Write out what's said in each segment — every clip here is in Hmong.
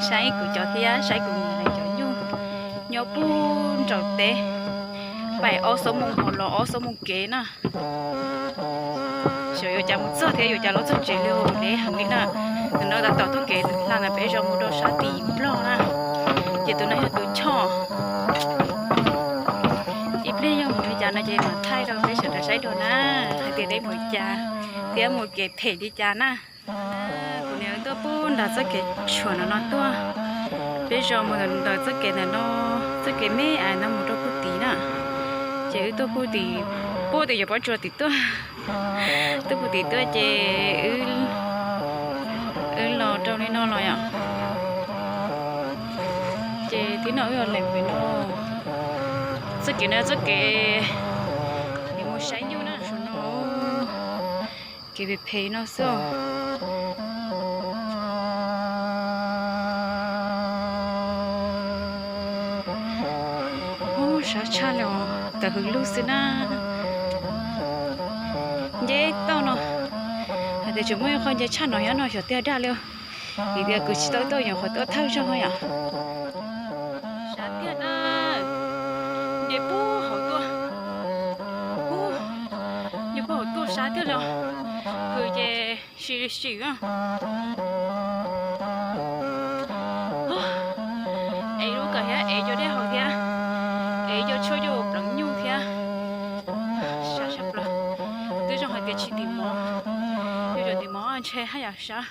Saib kuv cov thiab saib kuv niam lawv cov nyuj nyob pub nraum teb, paim ob xuab moos hos los ob xuab moos kev na. Xyov yuav cas mus txog thiab yuav cas los txog tsev li, deb heev li na. Ntawm no tab tom tuaj kev hla ntawm peb zos mus rau sab tim Nplog na, ces tus no yog tus choj. Ib pliag yog mus li cas no ces mam thaij rau peb sawv daws saib dua na, hais tias deb mus li cas thiab mus kev phem li cas na. Kuv niam tuaj pub nram txoj kev tshuam no no tuaj, peb zos mus ntawm txoj kev ntawm no, txoj kev me ais no mus rau pug tim na. Ces wb tuaj pug tim, pug tim yuav pob tsuas tim tuaj, tuaj pug tim tuaj ces wb los rau li no los yom. Ces tib no wb los lees pem no, txoj kev no txoj kev mus saib nyuj na, saum no kev phem phem no xwb. Ub, sab tshaj li os, tawm hws lug xwb na. Nce toj no, hais tias tseem muaj ib qho nce tshaj no nyob no xyov tiag dag li. Vim tias kuv tsis tau tuaj nyuam qhuav tuaj thawj zaug yom. Sab tiag na, nce puag hauv tuaj, nce puag hauv tuaj sab tiag li, hws ces sim sim na. Ev lub kawm thiab ev cov dej haus thiab, ev cov tshuaj coj ua pleev nyuj thiab. Sab sab plaws, twb zoo hais tias tsis tim mov, yog cov tim mov ntshe haj yam sab.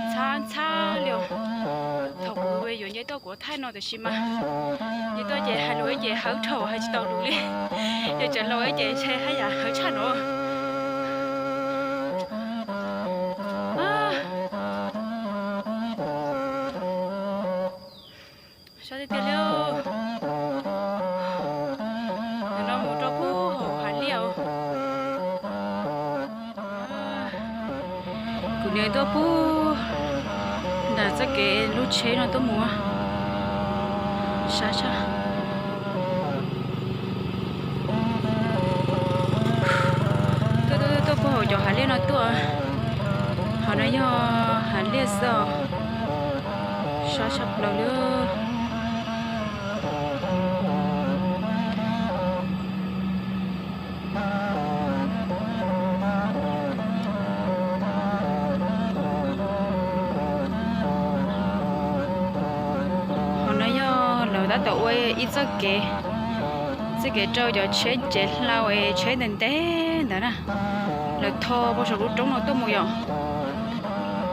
Ntxhab ntxhab li os. Thaum kuv yuav nce tuaj kuv thaij no tiam sis mas nce tuaj ces hais lus ib ces hawv dhau hais tsis tau lus li. Yog tseem laus ib ces ntshe haj yam hawv tshaj no. Sab tiag tiag li. Ntawm no mus rau pub hauv hav liaj. Kuv niam tuaj pub ntawm txoj kev lub tsheb no tuaj mus. Sab tshaj. Tuaj tuaj tuaj pub hauv cov hav liaj no tuaj. Hauv no yog hav liaj xwb os. Sab tshaj plaws li. Hauv no yog lawv tab tom ua ib txoj kev, txoj kev rau cov tsheb cev hlau es tsheb ntev ntev ntawd na. Lawv tho puag saum lub roob no tuaj mus yom.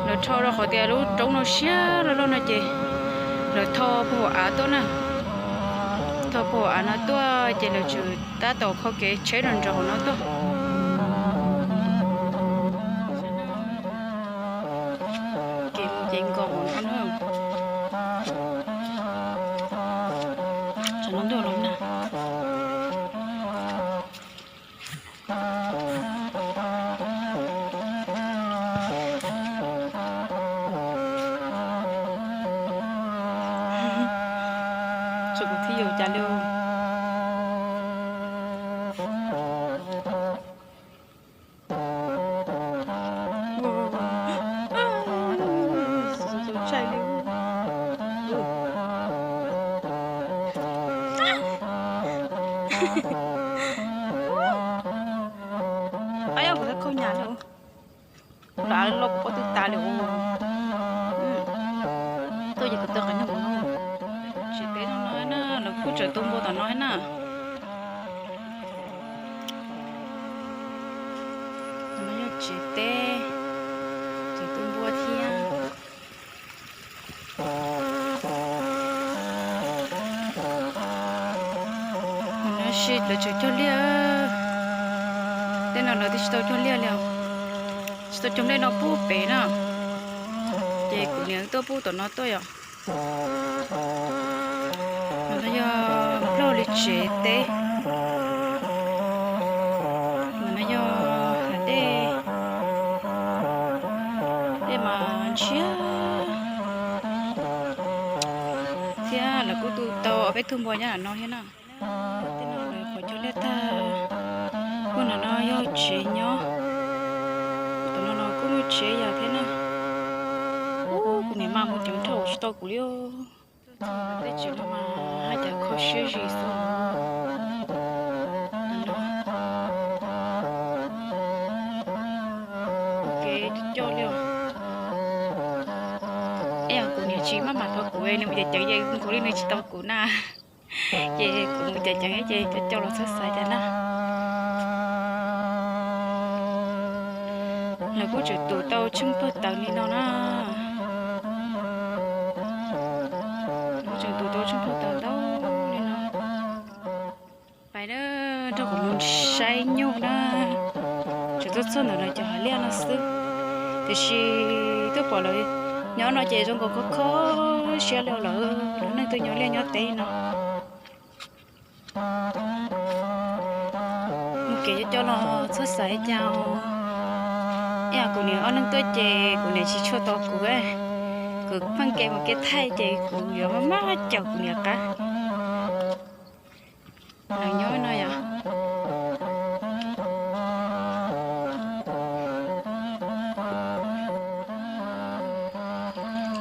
Lawv tho rau qhov tias lub roob no siab loj loj no ces lawv tho puag hauv av tuaj na. Tho puag hauv av no tuaj ces lawv tseem tab tom kho kev tsheb nrov nrov hauv no tuaj. Kev mus ces nkaus hauv no na. Tsam no ntuj los na. Tsuas kuv thiaj yuav cas li. Ab, yog kuv thab khaub nyas li, kuv lam loj kuv pob tw tas li. Tuaj ces kuv tau qhov nyuag no. Tsev teb no no na, lawv kuj tseem tu npua tom no na. No yog tsev teb, tseem tu npua thiab. No si lawv tseem cog liaj, tej no lawv twb tsis tau cog liaj li os. Tsis tau cog liaj no pub pem na. Ces kuv niam tuaj pub tom no tuaj yom. No yog Nplog li tsev teb. No yog hav dej, dej mas ntshiab. thiab lawv kuj tu tau ob peb tug npua nyob ntawm no thiab na. Tej no lawv qhov cog liaj tag. Kuj ntawm no yog tsev nyob. Tam no no kuj muaj tsev yam thiab na. Kuv niam mas mus ceev dhau tsis tau kuv li. Tej tsev no mas haj cas kho siab zis xwb. Kev coj li. Ib yam kuv niam tsis maj mam thov kuv, nws mus ceev ceev ces nkaus li nws tsis tau kuv na. Ces kuv mus ceev ceev ces coj coj los txhob xav cas na. Lawv kuj tseem tus tau tsheej pawg tawv li no na. Lawv kuj tseem tus tau tsheej pawg tawv ntau li no. Pais na, rau qhov mus saib nyuj na. Tseem tuaj txog ntawm no cov hav liaj no xwb. Tiam sis twb pom lawv nyob no ces zoo nkaus kho kho siab li lawm, lawv neeg tuaj nyob liaj nyob teb no. Mus kev coj coj los txhob xav cas. Ib yam kuv niam ob leeg tuaj ces kuv niam tsis tshua tos kuv, kuv pheej kev mus kev thaij ces kuv yuav maj maj caum kuv niam qab. Lawv nyob no yom.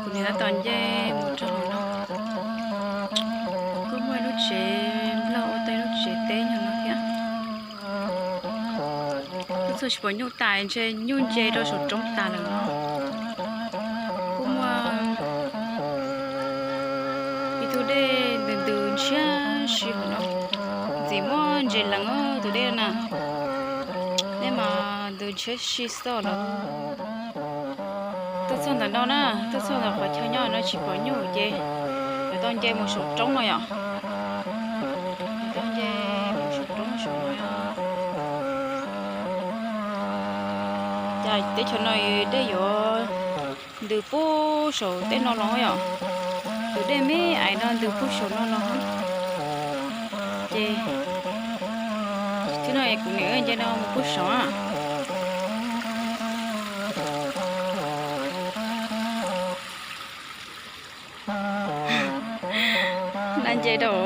Kuv niam tab tom nce mus rau hauv no. Kuj muaj lub tsev nplog ua tau lub tsev teb nyob no thiab. Twb txog tsis pom nyuj tas, ntshe nyuj nce rau saum roob tas lawm no. Kuj muaj ib tug dej ntws ntws ntshiab si hauv no. Ntxim muab ntses lees tus dej na. Dej mas ntws ntshiab si xwb lawm. Tuaj txog ntawm no na, tuaj txog ntawm qhov chaw nyob no tsis pom nyuj ces lawv tau nce mus saum roob no yom. Lawv tau nce mus saum roob saum no yom. Cas teb chaws no dej yuav ntws puag saum tej no los yom. Tus dej me ais no ntws puag saum no los. Ces tib no kuv niam nce no mus puag saum. Na nce rau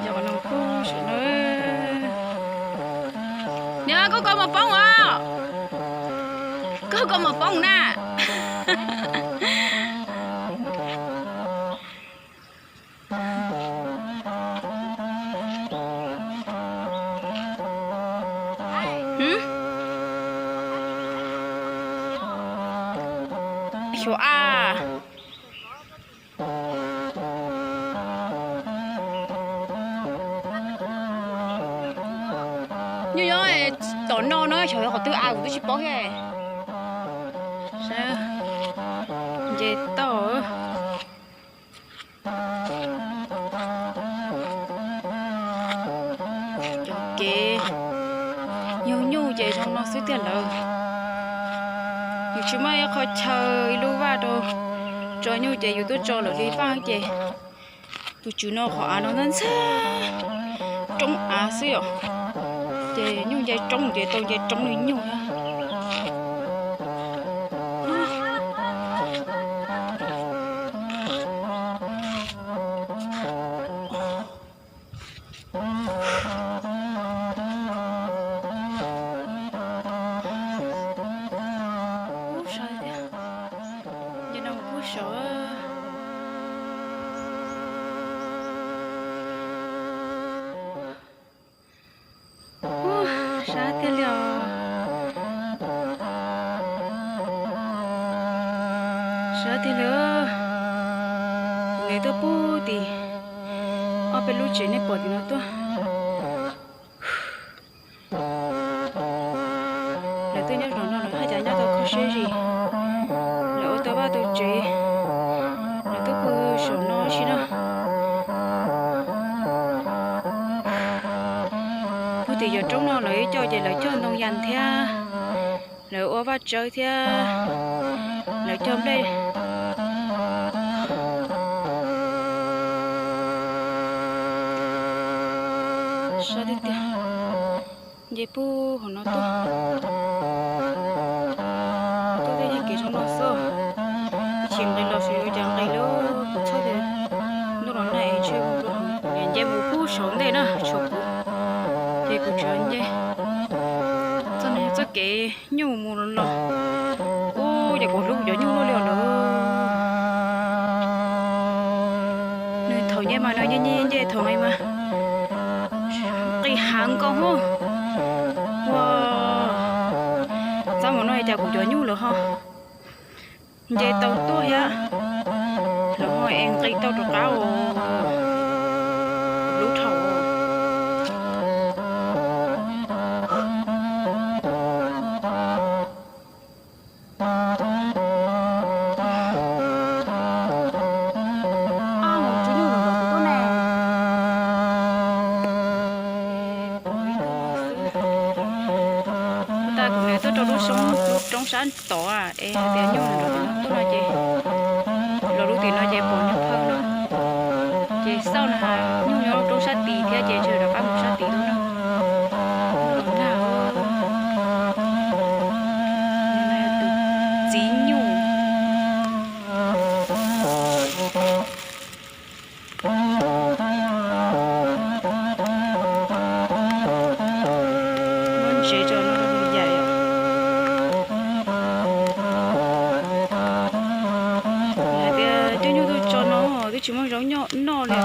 yog no puag saum no. Nws koj koj mus poob os. Koj koj mus poob na. Xyov a. Nyuj nyob tom no no xyov qhov twg a kuv twb tsis paub thiab. Nce tau. Cov kev yug nyuj ces zoo no xwb tiag lawm. Yus tsis muaj ib qho chaw ib lub vaj rau tso nyuj ces yus tuaj tso lawm li vaj ces tus tswv no qhov av no ntxhab ntxhab roob av xwb yom. Ces nyuj nce roob ces tau nce roob li nyuj na. Ub, sab tiag. Nce no kuj sov. Ub, sab tiag li os. Sab tiag li. Kuv nws tuaj pub tim ob peb lub tsev nej pom tim no tuaj. Lawv tuaj nyob saum no lawv haj cas nyob tau kho siab zim. Lawv ua tau vaj tau tsev, lawv tuaj pw saum no ib si na. Pug tim cov roob no lawv coj ces lawv cog ntoo yas thiab, lawv ua vaj tsawb thiab, lawv cog nplej. Sab tiag tiag. Nce pug hauv no tuaj. Tuaj tej yog kev zoo no xwb. Ib chim nqis los xyov yuav cas nqis li, kuv txhob tias ntuj los nag es tshav ntej na, tshav puv, ces kuv tseem nce txoj kev nyuj mus los. Ub, ces kuv hlub kuv cov nyuj luaj li os lawm. Nws thaum nce mas nws nce nce nce thaum nqis mas nqis heev nkaus hos. Ua, txaj muag no cas kuv cov nyuj lawv ho nce tau tuaj thiab, lawv ho es nqis tau rov qab lub thaum. Tag kuv nws tuaj rau lub roob sab tod es hais tias nyuj nws nrov tuaj no ces los lub tim no ces pom nyuj phawj no. Ces xauj na, nyuj nyob lub roob sab tid thiab ces ntshe rov qab mus sab tid no na. Los ntag, tus txiv nyuj. Muab ntsev tso no yaim. Hais tias coj nyuj tuaj tso no twb tsis muaj zaub noj li.